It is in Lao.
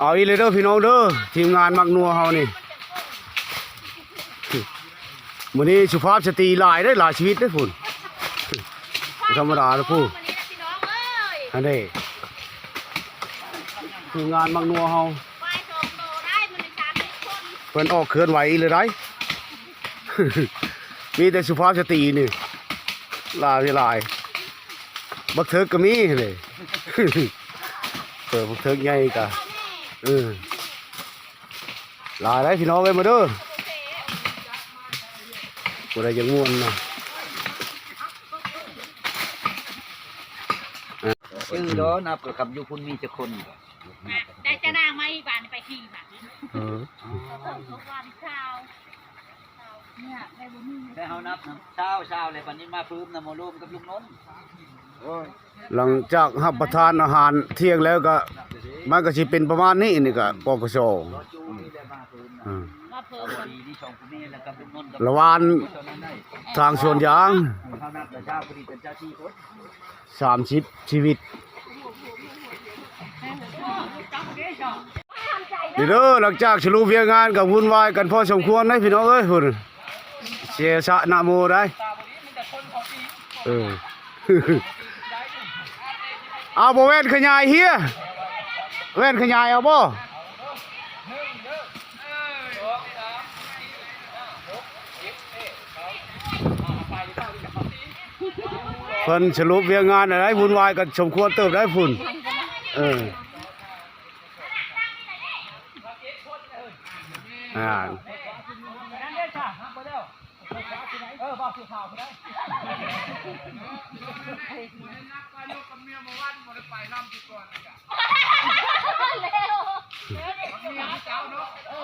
ເອົາອີກແລ້ວເດີພີ່ນ້ອງເດີ ທີມງານມັກນົວເຮົານີ້ ມື້ນີ້ສຸພາບສະຕີຫຼາຍເດ້ ຫຼາຍຊີວິດເດ້ພຸ້ນ ບໍ່ທຳມະດາເດ້ພຸ້ນ ອັນນີ້ທີມງານມັກນົວເຮົາ ເພິ່ນອອກເຄື່ອນໄຫວອີກແລ້ວໃດ ມີແຕ່ສຸພາບສະຕີນີ້ ຫຼາຍຫຼາຍ ບັກເທີກກໍມີເດ້ ເອີ ບັກເທີກໃຫຍ່ກະ ເອີ ຫຼາຍໃດພີ່ນ້ອງເອີຍ ມາເດີ ຜູ້ໃດຢາກມ່ວນນະ ຊື່ດອ ນັບກັບຢູ່ພຸ້ນມີຈັກຄົນ ໄດ້ຈະນາງມາອີກບາດນີ້ ໄປທີ່ບາດນີ້ ເອີ ແຕ່ເຮົານັບນຳຊາວ ຊາວ ແລ້ວບັດນີ້ມາເພີ່ມນຳ ມາລວມກັບລຸງນົນ ໂອ້ຍ ຫຼັງຈາກຮັບປະທານອາຫານທ່ຽງແລ້ວກໍ ມັນກໍຊິເປັນປະມານນີ້ ນີ້ກໍ ປກສ ອືມ ມາເພີ່ມ ລະຫວ່າງທາງສວນຢາງ ເຮົານັບແລ້ວຊາວ ພໍດີເປັນຊາວສີ່ຄົນ ສາມສິບຊີວິດ ນີ້ເດີ ຫຼັງຈາກສະຫຼຸບວຽກງານກໍວຸ່ນວາຍກັນພໍສົມຄວນເດ້ພີ່ນ້ອງເອີຍ ພຸ້ນ ເຊຊະນະໂມໄດ ເອີ ເອົາບໍ່ແວ່ນຂະຫຍາຍເຮຍ ແວ່ນຂະຫຍາຍເອົາບໍ່? ເພິ່ນສະຫຼຸບວຽກງານໄດ້ວຸ່ນວາຍກັນສົມຄວນເຕີບໄດ໋ພຸ້ນ ເອີ ອ່າ ເອີ ບ່າວສີຂາວຜູ້ໃດ ເມຍເຈົ້າເນາະ ເອີ